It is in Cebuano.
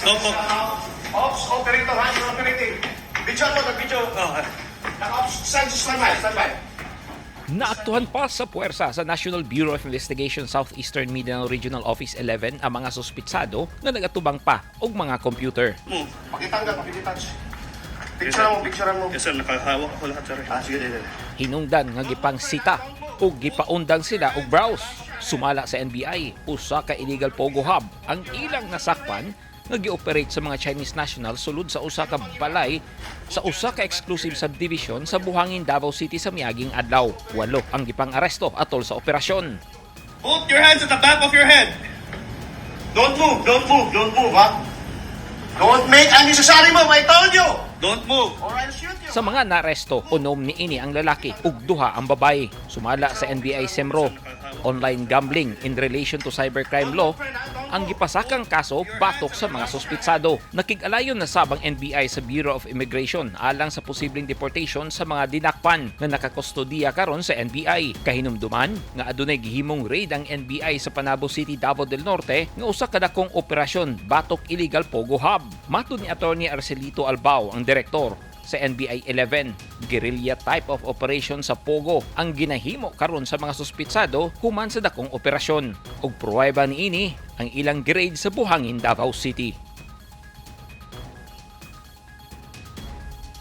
Opo. Ops, operator, ha? You're operating. Video mo, nag-video. Oh, Naka-ops, stand, stand by, stand by. Naaktuhan pa sa puwersa sa National Bureau of Investigation Southeastern Mindanao Regional Office 11 ang mga suspitsado nga nagatubang pa og mga computer. Move. Pakitanggal, pakitouch. Picture mo, picture mo. Yes, sir, nakahawak ako lahat, sir. Ah, sige, sige. Hinungdan nga gipang sita ug gipaundang sila og browse. Sumala sa NBI, usa ka illegal pogo hub ang ilang nasakpan nga gi-operate sa mga Chinese national sulod sa usa ka balay sa usa ka exclusive subdivision sa Buhangin, Davao City sa miaging adlaw. Walo ang gipang-aresto atol sa operasyon. Put your hands at the back of your head. Don't move, don't move, don't move, ha? Don't make unnecessary move, I told you! Don't move. Or I'll shoot you. Sa mga naresto, unom niini ang lalaki ug duha ang babae. Sumala sa NBI Semro, online gambling in relation to cybercrime law ang gipasakang kaso batok sa mga suspitsado. Nakig-alayon na sab ang NBI sa Bureau of Immigration alang sa posibleng deportation sa mga dinakpan nga nakakustodiya karon sa NBI. Kahinumduman nga adunay gihimong raid ang NBI sa Panabo City, Davao del Norte nga usa ka dakong operasyon batok illegal pogo hub. Matud ni Attorney Arcelito Albao, ang direktor sa NBI 11, guerrilla type of operation sa Pogo ang ginahimo karon sa mga suspitsado human sa dakong operasyon. Ug pruweba niini ang ilang gi-raid sa Buhangin, Davao City.